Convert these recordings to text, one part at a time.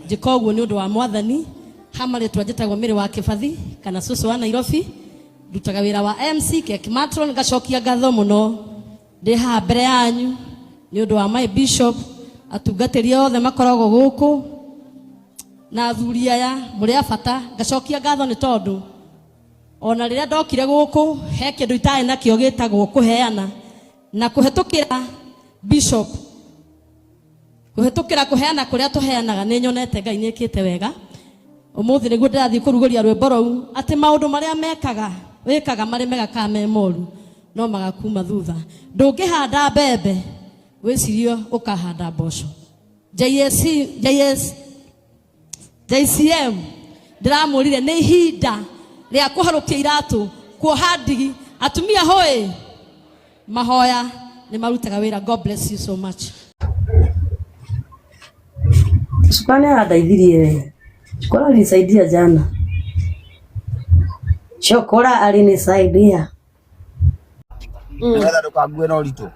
Njĩka ũguo nĩ ũndũ wa Mwathani. Ha marĩtwa njĩtagwo Mĩrĩ wa Kĩbathi kana cũcũ wa Nairobi. Ndutaga wĩra wa MC Cake Matron, ngacokia ngatho mũno ndĩ haha mbere yanyu nĩ ũndũ wa my bishop, atungatĩri othe makoragwo gũkũ na athuri aya mũrĩ a bata. Ngacokia ngatho nĩ tondũ ona rĩrĩa ndokire gũkũ he kĩndũ itarĩ nakĩo gĩtagwo kũheana na kũhetũkĩra bishop, kũhetũkĩra kũheana kũrĩa tũheanaga, nĩ nyonete Ngai nĩ ĩkĩte wega. Ũmũthĩ nĩguo ndĩrathiĩ kũrugũria rwĩmbo rũu atĩ maũndũ marĩa mekaga wĩkaga marĩ mega kana me moru no magakuma thutha. Ndũngĩhanda mbembe wĩcirie ũkahanda mboco. JSC, JS, JCM ndĩramũrire nĩ ihinda rĩa kũharũkia iratũ, kuoha ndigi. Atumia hũĩ, mahoya nĩ marutaga wĩra. God bless you so much. Shukrani arandeithirie we. Shukura alinisaidia jana. Shukura alinisaidia. Nĩgetha ndũkangue na ũritũ.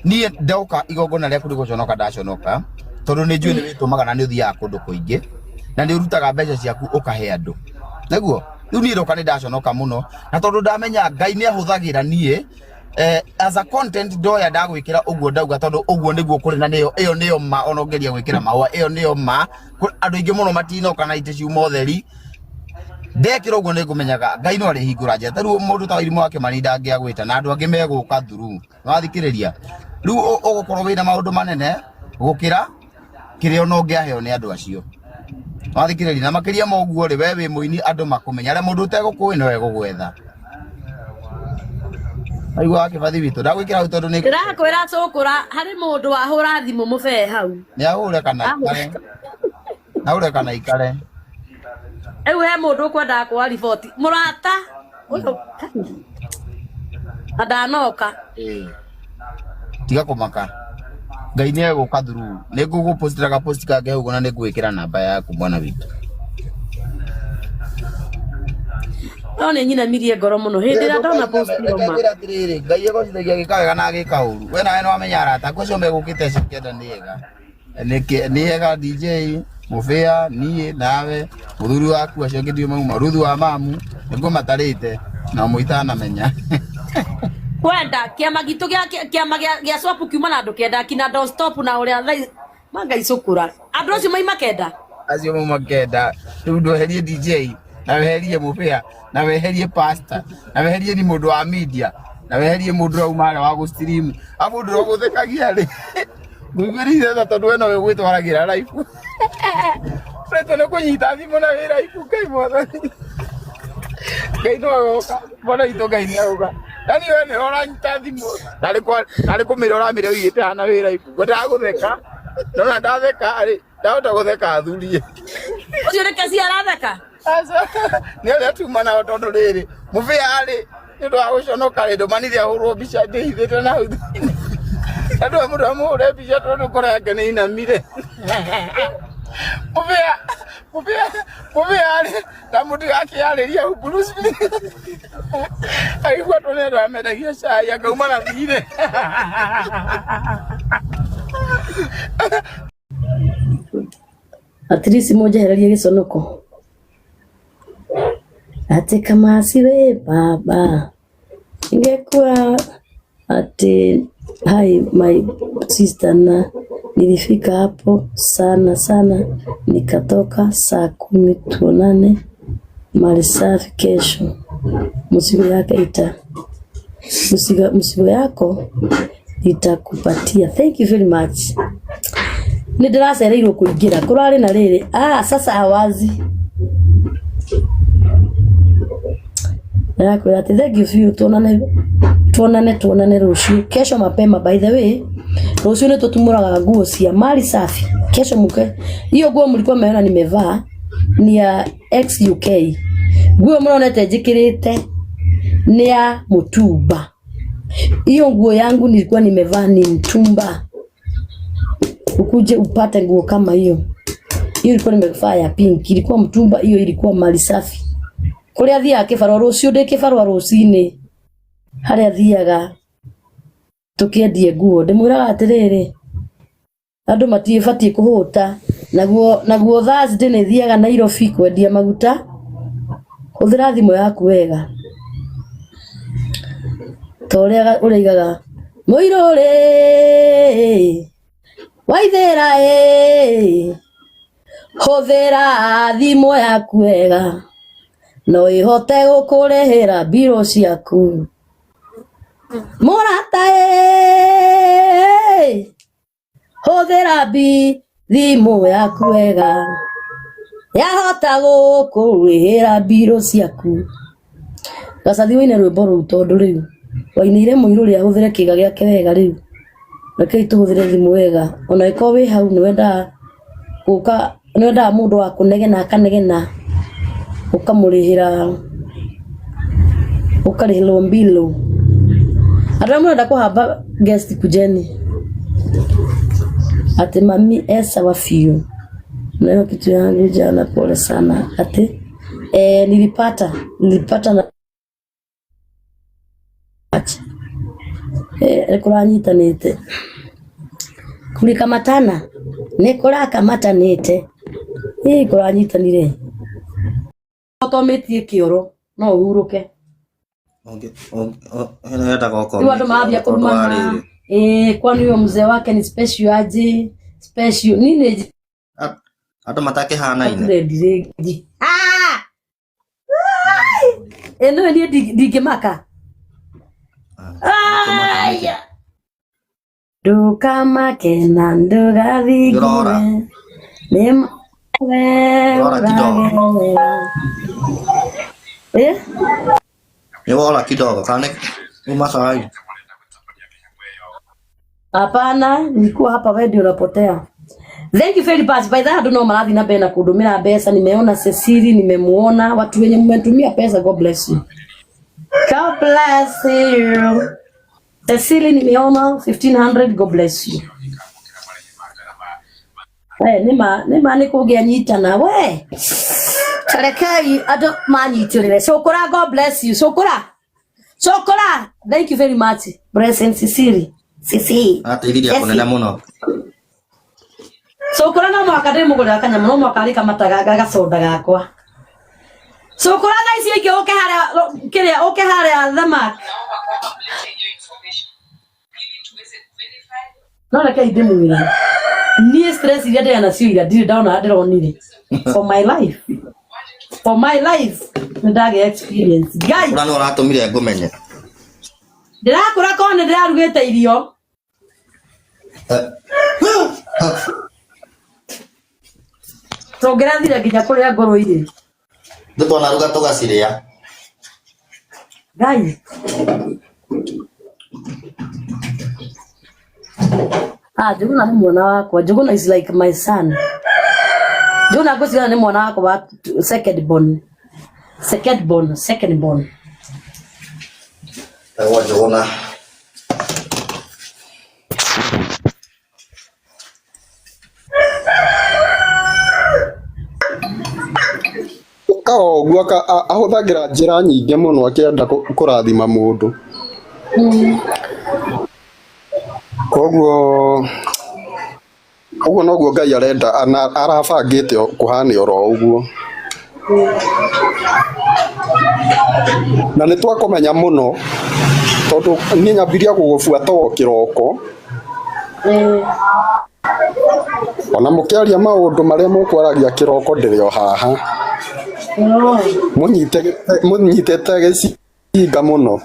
Niĩ ndoka igongona rĩaku nĩ gũconoka ndaconoka, tondũ nĩ njũĩ nĩ wĩtũmaga na nĩ ũthiaga kũndũ kũingĩ na nĩ ũrutaga mbeca ciaku ũkahe andũ, nĩguo rĩu niĩ ndoka nĩ ndaconoka mũno, na tondũ ndamenya Ngai nĩ ahũthagĩra niĩ as a content ndoya ndagwĩkĩra ũguo ndauga, tondũ ũguo nĩguo kũrĩ na nĩyo ĩyo nĩyo ma. Ona ũngeria gwĩkĩra mahũa, ĩyo nĩyo ma. Andũ aingĩ mũno matinoka na itĩ ciuma ũtheri. Ndekĩra ũguo nĩ ngũmenyaga Ngai no arĩhingũra njĩra. Ta rĩu mũndũ ta Wairimu wa Kĩmani ndangĩagwĩta na andũ angĩ megũka through. Wathikĩrĩria rĩu ũgũkorwo wĩna maũndũ manene gũkĩra kĩrĩa ona ũngĩaheo nĩ andũ acio. Wathikĩrĩria, na makĩria ma ũguo rĩ, we wĩ mũini, andũ makũmenya, arĩa mũndũ ũtegũkũĩ no egũgwetha. Aigua wa Kĩbathi witũ, ndagwĩkĩra hau tondũ nĩ Ndĩrakwĩra cũkũra harĩ mũndũ wahũra thimũ mũbee hau. Nĩ ahũre kana Ahũra. ikare, ahũre kana ikare. Rĩu he mũndũ ũkwendaga kuoya riboti. Mũrata ũyũ na ndanoka. Ĩĩ. Tiga kũmaka, Ngai nĩ egũka through. Nĩ ngũgũpostĩra ga post kangĩ hau na nĩ ngũgwĩkĩra namba yaku, mwana witũ. No nĩ nyinamirie ngoro mũno hĩndĩ ĩrĩa ndona post ĩyo ma. Reke ngwĩre atĩrĩrĩ, Ngai egocithagia agĩka wega na agĩka ũru. We nawe nĩ wamenya arata aku acio megũkĩte acio kenda nĩ ega. Nĩ ega DJ Mũbĩa, niĩ nawe, mũthuri waku, acio angĩ ndiũ mauma, Ruthu wa mamu, nĩngũmatarĩte na mũitanamenya. Kwenda kĩama gitũ gĩa kĩama gĩa swap kiuma na andũ kenda kina don't stop na ũrĩa thaa mangai cũkũra andũ acio maima kenda. Acio mauma kenda. Rĩu ndweherie DJ na weherie Mũbĩa na weherie pastor na weherie ni mũndũ wa media na weherie mũndũ ũrĩa uma harĩa wa gũ stream a mũndũ ũrĩa ũgũthekagia rĩ, ngũiguĩrĩire tha tondũ we nowe ũgwĩtwaragĩra live. Ũretwo nĩ kũnyita thimũ na wĩ live. Ngai mwathani, Ngai no agoka, mwana witũ, Ngai nĩ agoka. Yani we nĩwe ũranyita thimũ narĩ kũmĩra ũramĩra ũigĩte hana wĩ live. Ngwendaga gũtheka, ndona ndatheka rĩ, ndahota gũtheka athurie. Ũcio nĩ kesi aratheka. Aca, nĩ arĩa tuma nao, tondũ rĩrĩ mũbĩa rĩ, nĩ ũndũ wa gũconoka rĩ, ndũmanire ahũrwo mbica ndĩhithĩte na hau thĩinĩ. Andũ a mũndũ amũhũre mbica tondũ ngoro yake nĩ inamire. Mũbĩa, mũbĩa, mũbĩa rĩ, na mũtigakĩarĩria hau Bruce Lee. Aigua tũ nĩ andũ amendagia cai akauma na thirĩ. At least munjehererie gĩconoko atĩ kama siwe baba ingekuwa ati. Hi my sister, na nilifika hapo sana sana nikatoka saa 10. Tuonane Mali Safi kesho. Mzigo yake ita mzigo yako nitakupatia. Thank you very much. Nĩ ndĩracereirwo kũingĩra kũrarĩ na rĩrĩ. Ah, sasa hawazi ndĩrakwĩra atĩ thank you biũ. Tuonane, tuonane, tuonane rũciũ kesho mapema. By the way, rũciũ nĩ tũtumũraga nguo cia Mali Safi kesho. Muke hiyo nguo mlikuwa mmeona nimevaa ni ya XUK. Nguo mũronete njĩkĩrĩte nĩ ya mũtumba. Hiyo nguo yangu nilikuwa nimevaa ni mtumba. Ukuje upate nguo kama hiyo. Hiyo ilikuwa nimevaa ya pink, ilikuwa mtumba, hiyo ilikuwa Mali Safi. Kũrĩa thiaga kĩbarũa rũciũ, ndĩ kĩbarũa rũcinĩ harĩa thiaga tũkĩendie nguo. Ndĩmwĩraga atĩrĩrĩ, andũ matibatiĩ kũhũta. Naguo Thursday nĩ thiaga Nairobi kwendia maguta. Hũthĩra thimũ yaku wega ta ũrĩa ũrĩigaga mũirũ rĩ waithĩra ĩ hũthĩra thimũ yaku wega no ĩhote gũkũrĩhĩra mbirũ ciaku mũrata ĩ hũthĩra thimũ yaku wega yahota gũkũrĩhĩra mbirũ ciaku. Gacathi wĩine rwĩmbo rũu tondũ rĩu wainĩire mũirũ ũrĩa ahũthĩre kĩga gĩake wega rĩu rekei tũhũthĩre thimũ wega ona ĩkorwo wĩ hau nĩ wendaga gũka nĩ wendaga mũndũ wa kũnegena akanegena ũkamũrĩhĩra ũkarĩhĩrwo mbirũ. Andũ arĩa mũrenda kũhamba guest kujeni atĩ mami e sawa biũ nayo kitu yangu jana pole sana atĩ nilipata na nĩ kũranyitanĩte kurikamatana nĩ kũrakamatanĩte ĩ kũranyitanire ũtomĩtie kĩoro no ũhurũke. Endaga Rĩu andũ mambia ũkomia tondũ wa kũrumana rĩrĩ kwani huyo mzee wake ni special aje special nini andũ matakĩhanaine rendi rĩngĩ ĩno niĩ ndingĩmaka. Ũngĩmaka nĩkĩ? Ndũkamake na Ndũrora. ndũgathingire nĩ we Ndũrora kidogo. ũragerera. Nĩ wora kidogo kana nĩ uma cai? Hapana, nilikuwa hapa, wewe ndio unapotea. Thank you very much. By the way, no marathi na mbere na kundumira mbeca. Nimeona Cecily, nimemuona watu wenye mmetumia pesa. God bless you. God bless you. Cecily nimeona 1500. God bless you. Nima nima nĩ kũngĩanyitana we tarekei andũ manyitĩrĩre. Cũkũra, God bless you. Cũkũra, cũkũra, thank you very much. Blessing Cecily. Cecily. Ateithirie kũnene mũno. Cũkũra no mwaka ndĩmũgũrĩra kanyamũ no mwaka arĩkamataga gacoda gakwa. Cũkũra thaa icio ingĩ ũke harĩa kĩrĩa ũke harĩa thamak. No rekei ndĩmwĩre niĩ stress iria ndĩrĩ nacio ira ndirĩ ndona ndĩronire for my life, for my life nĩ ndagĩa experience ngai. Ũrĩa nĩ ũratũmire ngũmenye. Ndĩrakũra korwo nĩ ndĩrarugĩte irio. Tũngĩrathire nginya kũrĩa ngũrũ irĩ. Nĩ twanaruga tũgacirĩa. Ngai. Ah, Njuguna nĩ mwana wakwa. Njuguna is like my son. Njuguna ngwĩciria nĩ mwana wakwa wa second born. Second born, second born. Etagwo Njuguna. Ekaga ũguo ahũthagĩra njĩra nyingĩ mũno akĩenda kũrathima mũndũ. Koguo ũguo noguo Ngai arenda arabangĩte kũhane oro ũguo. Na nĩ twakũmenya mũno tondũ niĩ nyambirie gũgũbuata o kĩroko. Ona mũkĩaria maũndũ marĩa mũkwaragia kĩroko ndĩrĩ o haha. Mũnyitĩte gĩcinga mũno.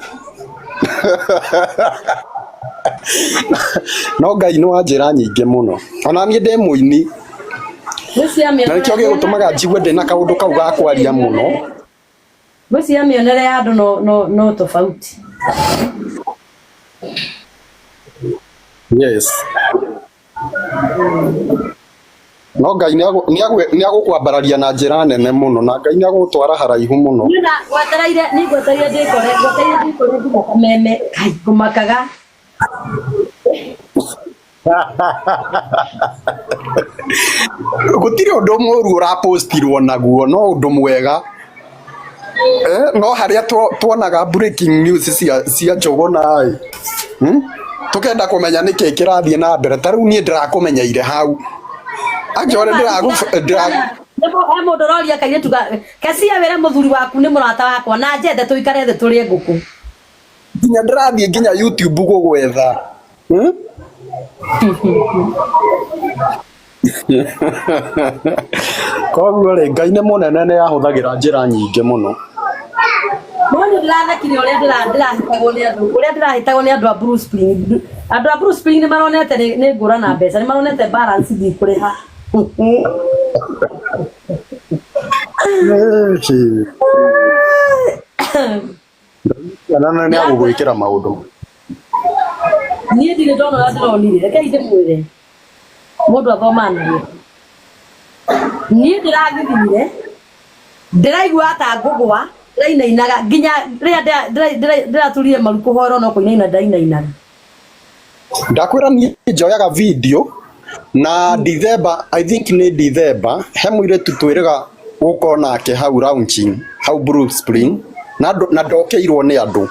No Ngai nĩ wa njĩra nyingĩ mũno. Ona niĩ ndĩ mũini. Na nĩkĩo gĩgũtũmaga njigue ndĩna kaũndũ kau ga kwaria mũno. Ngwĩciria mĩonere ya andũ no tofauti. Yes. No Ngai nĩ agũkwambararia na njĩra nene mũno na Ngai nĩ agũgũtwara haraihu mũno. Niĩ na ngwetereire niĩ ngwetereire ndĩkore ngwetereire ndĩkore nginya kameme kai ngũmakaga. Gũtirĩ ũndũ mũru ũrapostirwo naguo no ũndũ mwega. No harĩa tuonaga breaking news cia Njũgũna ĩ. Tukenda kũmenya nĩkĩ kĩrathiĩ na mbere ta rĩu niĩ ndĩrakũmenyeire hau. Actually ndĩra He mũndũ ũroria kairĩtu kecia wĩre mũthuri waku nĩ mũrata wakwa na njende tũikare thĩ tũrĩe ngũkũ. Nginya ndĩrathiĩ nginya YouTube gũgwetha. Koguo rĩ, Ngai nĩ mũnene, nĩ ahũthagĩra njĩra nyingĩ mũno. No nĩ ndĩrathekire ũrĩa ndĩrahĩtagwo nĩ andũ, ũrĩa ndĩrahĩtagwo nĩ andũ a Blue Spring. Andũ a Blue Spring nĩ maronete nĩ ngũra na mbeca, nĩ maronete balance ndikũrĩha. Na nĩ agũgwĩkĩra maũndũ. Niĩ ndirĩ ndona ũrĩa ndĩronire, rekei ndĩmwĩre. Mũndũ athomaga na gĩko. Niĩ ndĩragithire, ndĩraigua ta ngũgwa, ndĩrainainaga nginya rĩrĩa ndĩraturire maru kũhoera no kũinaina ndĩrainainaga. Ndakwĩra niĩ njoyaga video na December, I think nĩ December, he mũirĩtu twĩrĩga gũkorwo nake hau launching, hau Blue Spring, na ndokĩirwo nĩ andũ.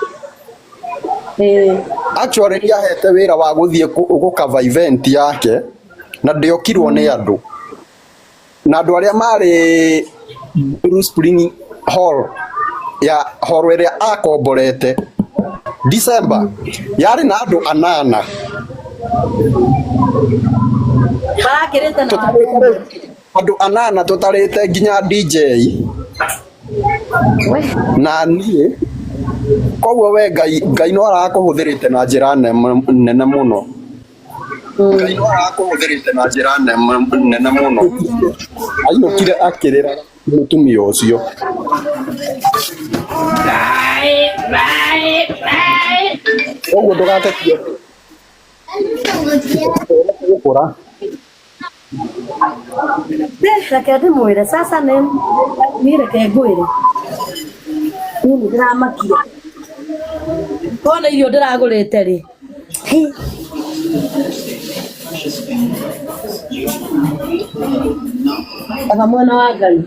Actually nĩ ahete wĩra wa gũthiĩ gũcover event yake na ndĩokirwo nĩ andũ. Na andũ arĩa marĩ Blue Spring Hall ya hall ĩrĩa akomborete December yarĩ na andũ anana. Marakĩrĩte na andũ anana tũtarĩte nginya DJ na niĩ. Koguo we Ngai no arakũhũthĩrĩte na njĩra nene mũno. Ngai no arakũhũthĩrĩte na njĩra nene mũno. Ainũkire akĩrĩra mũtumia ũcio. Koguo ndũgatetie gũkũra. Reke ndĩmwĩre sasa nĩ niĩ reke ngwĩre niĩ nĩ ndĩramakire wona irio ndĩragũrĩte rĩ. Aba mwena wa Ngai.